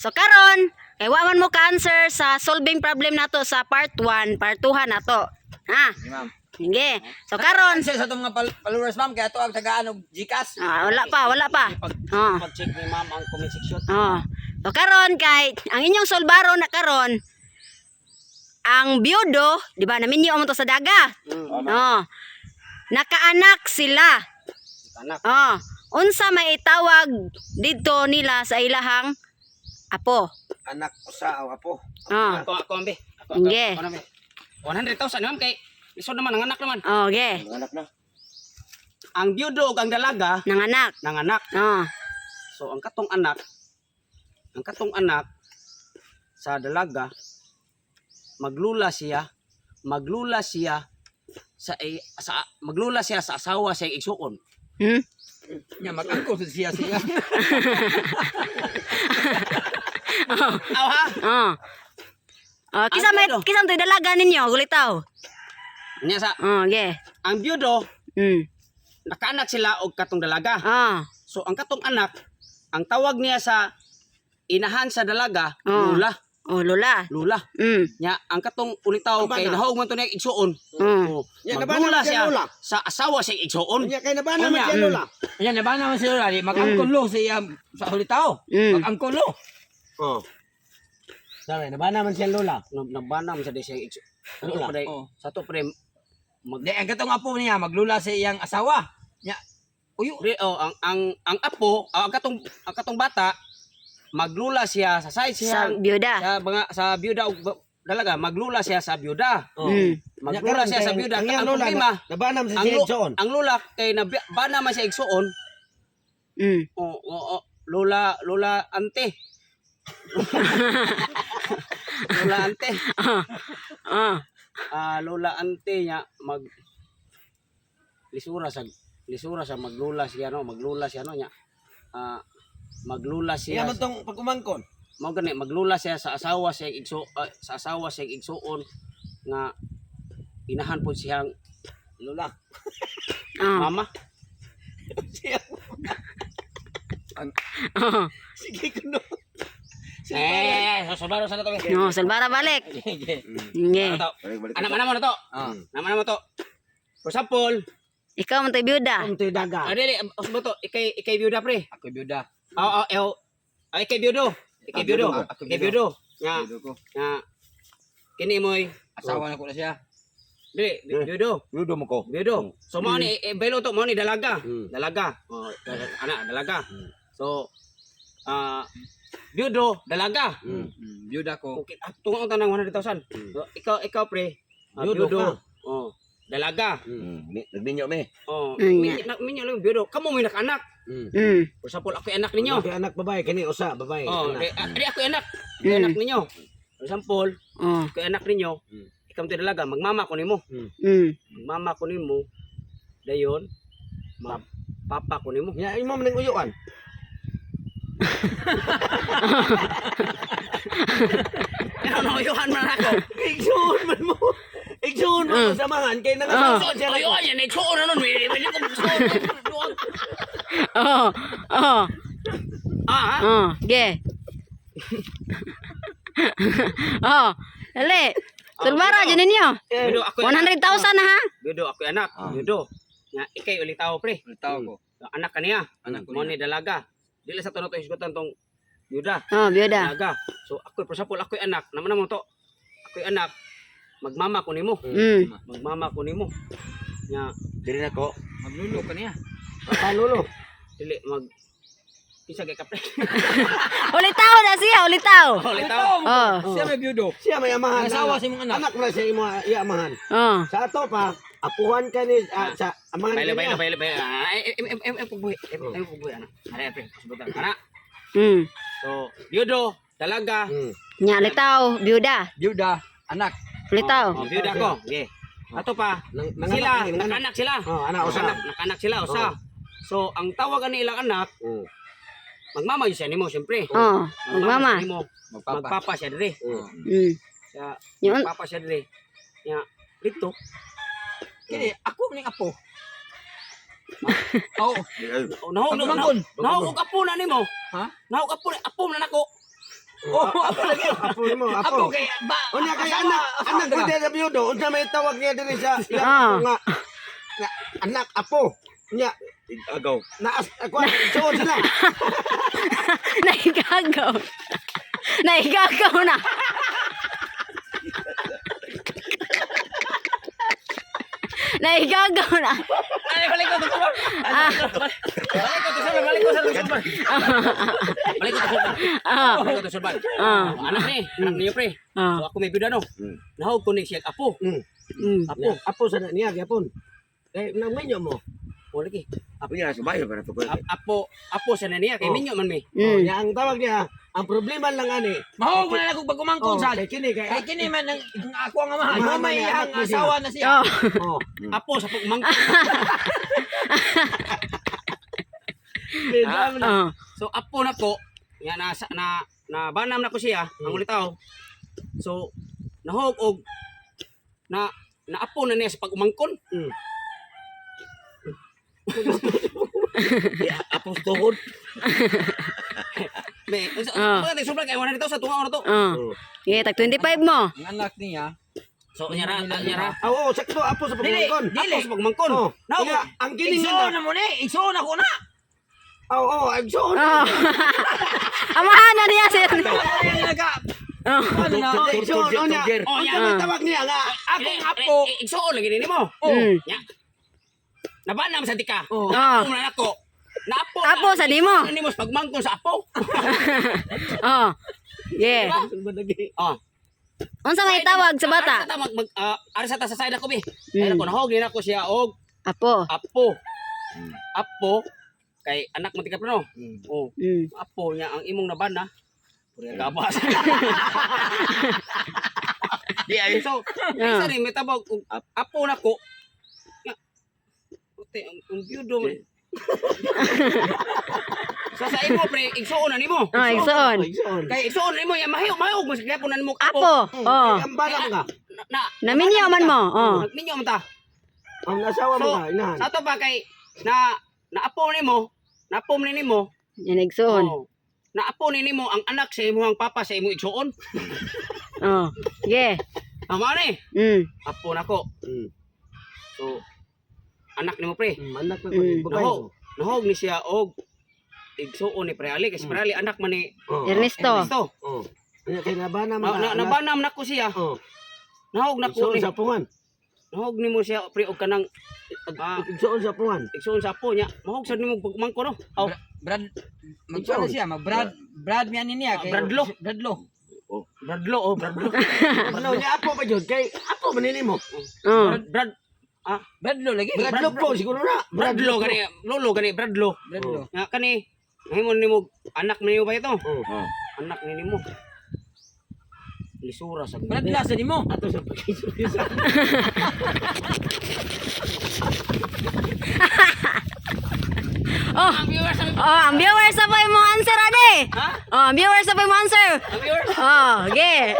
So karon, kay wa man mo ka-answer sa solving problem nato sa part 1, part 2 nato. Ha? Sige, ma'am. Sige. So karon, Answer sa itong mga followers, ma'am, kaya ito ang tagaan og GCash. Ah, wala pa, wala pa. Oh. Pag-check ni ma'am ang comment section. Oh. So karon kay ang inyong solbaro na karon ang biyudo, di ba, naminyo mo to sa daga. Oh. Nakaanak sila. Anak. Oh. Unsa may itawag didto nila sa ilahang apo? Anak usa o apo. Oh. Ako, ako, ambi. Ako, ako, Sige. ako na, ambi. 100,000 ma'am kay lisod naman ang anak naman. Oh, okay. Ang anak na. Ang byudo ug ang dalaga Nanganak. nanganak. Oh. So ang katong anak, ang katong anak sa dalaga maglula siya sa maglula siya sa asawa sa igsuon. Nya mag-angkol sa siya siya. Aw ha. Oh. Oh, kisa may Ang byudo. kisa may dalaga ninyo, gulitaw. Nya sa Oh, okay. ang byudo nakaanak sila og katong dalaga. Oh. So ang katong anak, ang tawag niya sa inahan sa dalaga, Oh. lula, Oh, lula. lula. Nya ang katong ulitaw kay Nabana. nahog man to niya igsuon. Mm. Oh, Nya, nabana maglula man siya siya lula. sa asawa sa igsuon. Unya kay nabana man Unya. siya lola. Nya nabana man siya di mag-angkol lo sa iya sa hulitaw. Mag-angkol lo. Oh. Sabi, nabana man siya lola. Nabana man sa di siya igsuon. Lula. Sa Oh. Sa to pre mag Di ang katong apo niya maglula sa iyang asawa. Nya uyo Di, oh, ang apo, ah, ang katong bata maglula siya sa side Sa siya byuda. sa mga sa byuda og dalaga, maglula siya sa byuda. Oh. Maglula siya sa byuda. Ang iyang Ang lola, problema, nabana man ang, siya igsoon. ang lula kay nabana man siya igsuon. Oh, lola, lola ante. Lola ante. Oh. Ah, lola ante niya mag lisura sa maglula siya no, maglula siya no niya. Ah, maglula Iya siya man tong pag-umangkon. mao gani maglula siya sa asawa siya igso ah, sa asawa siya igsuon nga inahan po siyang Lola. Oh. mama. Siya. Oh. Sige kuno. Eh, so sa to. No, salbara balik. Sige. Sige. Ano to? Balik balik. Anak mana mo na to? Nama na mo to. For example, Ikaw man to'y byuda. Ang daga. ah, dili, os mo to, ikay byuda pre. Ako byuda. Oo, oh, eh, oh. Ah, ikay byudo. Ikay Ah, byudo. byudo. Ako Ikay byudo. Nga, Byudo ko. nga kini moy Asawa na ko na siya. dili byudo. Ludo mo ko. Byudo. So mao ni eh, baylo to, mao ni dalaga. Dalaga. Oh, anak dalaga. So ah byudo, dalaga. Byuda ko. Okay, ah, tungo ang tanang 100,000. So, ikaw pre. Ah, Byudo byudo. ka. Oh, dalaga. Nagminyo mi. Oh, minyo lang byudo. Kamo may nakaanak. For example, ako anak ninyo. Kay anak babae kani usa babae. Oh, anak. di, ah, di ako anak. Di anak ninyo. For example, Oh. ako anak ninyo. Ikaw ti dalaga, magmama ko nimo. Magmama ko nimo. Dayon, ma papa ko nimo. Nya imo man ning uyuan. Pero nauyuhan man ako. Igsuon man mo. Igsuon man mo sa mangan kay nangasawa siya. Uyuhan yan, igsuon na nun. Wili ko magsuon. Oh. Oh. Ah, ha? Oh. Ge. Oh. Dali. Sulbara dyan ninyo. Bido, ako anak. 100,000 na ha. Bido, ako anak. Bido. Nga, ikay ulitaw pre. Ulitaw ko. Anak ka niya. Anak ko Mo ni dalaga. Dili sa tuno to hisgutan tong byuda. Oh, byuda. Dalaga. So ako, for example, ako'y anak. Naman naman to. Ako'y anak. Magmama ko nimo. Magmama ko nimo. Nga, Dili na ko. Maglulo ka niya. Palulo. dili mag kinsa kay kapre. Ulitaw na siya, ulitaw. Ulitaw. Oh. Siya may byudo. Siya may amahan. Ang asawa sa imong anak. Anak mo na siya imo iya amahan. Oh. Sa ato pa apuhan ka ni ah, sa amahan Bailo ka bailo niya. bailo bailo. Ah, eh eh eh eh pagbuhi. Eh eh pagbuhi ana. Ara pre, subutan. Ana. So, byudo, dalaga. Nya ulitaw, byuda. Byuda, anak. Ulitaw. Oh, byuda ko. Okay. Ato pa. Nang Sila, nanganak, nanganak. nakanak sila. Oh, anak usa. Nakanak, nakanak sila usa. So, ang tawag ani ilang anak, magmama yun siya nimo siyempre. Oh, magmama. siya nimo. Magpapa. Magpapa siya dire. Siya, Yun. magpapa siya dire. Nya, dito. Kini ako ning apo. Oh, Oh, nahog Pagmangkon. nahog og apo na nimo. Ha? Nahog apo, apo na nako. Oh, apo lagi. Apo mo, apo. Apo kay ba. Unya kay asawa, anak, asawa anak ko ka. diya sa biyudo, unsa may tawag niya diri sa iya nga nga anak apo. Nya Agaw. naas ako igsuon sila. Naigagaw. Naigagaw na. Naigagaw na. Ay, balik ko to sulban. Balik ko to sulban, balik ko sa sulban. Balik ko to sulban. Balik ko to sulban. Anak niyo pre. So ako may bida no. Nahog ko ni siya apo. Apo. Apo sa na niya gyapon. Kay nang minyo mo. O lagi. Apo niya sumayo para to. Apo, apo sa na niya kay minyo man mi. Oh, nya ang tawag niya, ang problema lang ani. Mahog man na akong pagkumangkon Oh, sa. kay kini kay Kay kini man ang ang ako ang amahan. Amahan May na niya, ang anak na siya. asawa na siya. Oh. Oh. Apo sa pagmangkon. Oh. So apo nako nga na na na banam nako siya ang ulitaw. So nahog og na naapo na niya sa pagumangkon. Apo tuhod. May unsa mga sobrang kay wala nito sa tunga to. Oh. Sige, tag 25 mo. Ang anak niya. So nya ra nya ra. Ah, oo, sakto apo sa Dili, pagmangkon. dili. Apo sa pagmangkon. Oh. Nahog Kaya, ang kini Igsuon nga na mo ni, igsuon ako na. Oo, oh, igsuon. Oh. Amahan na niya siya. Ay, naga. Oh. Ano na? Igsuon oh, niya. Oh, Unsa nya. may tawag niya nga Akong apo. Igsuon lagi nimo. Mm. Nya. Nabanam sa tika. Oh. Oh. Apo man nako. Naapo. Apo sa nimo. Ano nimo sa pagmangkon sa apo? Oh. Yeah. Oh. Unsa may tawag sa bata? Ari sa ta mag, mag ari sa ta sa side ako bi. Ay nako nahog ni nako siya og Apo. apo. Apo kay anak mo tika no. Oh, apo niya ang imong nabana. Puri ang gabas. Di ay So, isa rin may tabog og apo nako. Nga, Puti, ang byudo man. So sa imo pre, igsuon na nimo. Oh, igsoon. Igsuon. Kay igsuon na nimo ya mahiog mahiog mas gyapon na nimo Apo. apo. Oh. Kay ang bala mo nga. Na, Naminyo man mo. Oh. Nagminyo man ta. Ang asawa mo So, nga inahan. sa ato pa kay na naapo nimo, naapo ni nimo. Yan igsoon. Oh, naapo ni nimo ang anak sa imong papa sa imong igsuon. Oh. Yeah. Tama ni. Apo nako. So anak nimo pre. Anak na ko babae. Nahog, nahog ni siya og igsuon ni Pre Ali kasi Pre Ali anak man ni Oh. Ernesto. Ernesto. Oh. Nya kay nabana mo Na, na, nabanam nako siya. Oh. Nahog nako Igsuon ni. sa pungan. Nahog nimo siya pre og kanang Igsuon sa pungan. igsuon sa apo niya. Mahog sad nimo pagmangko no. Aw, Brad magkuan na siya, mag Brad Brad miya ni niya kay Bradlo. Bradlo. Bradlo oh, Bradlo. Ano niya apo pa jud kay apo man nimo. Oh. Brad, Brad Bradlo lagi. Bradlo po siguro na. Bradlo gani, lolo gani Bradlo. Bradlo. Nga kani nahimo nimo anak nimo ba ito? Oh. Anak ni nimo. Lisura sa Bradla sa nimo. Ato sa pagkisuon. Oh. Oh, ang viewers sa po mo answer ade. Ha? Oh, ang viewers sa po mo answer. Ang viewers. Oh, okay.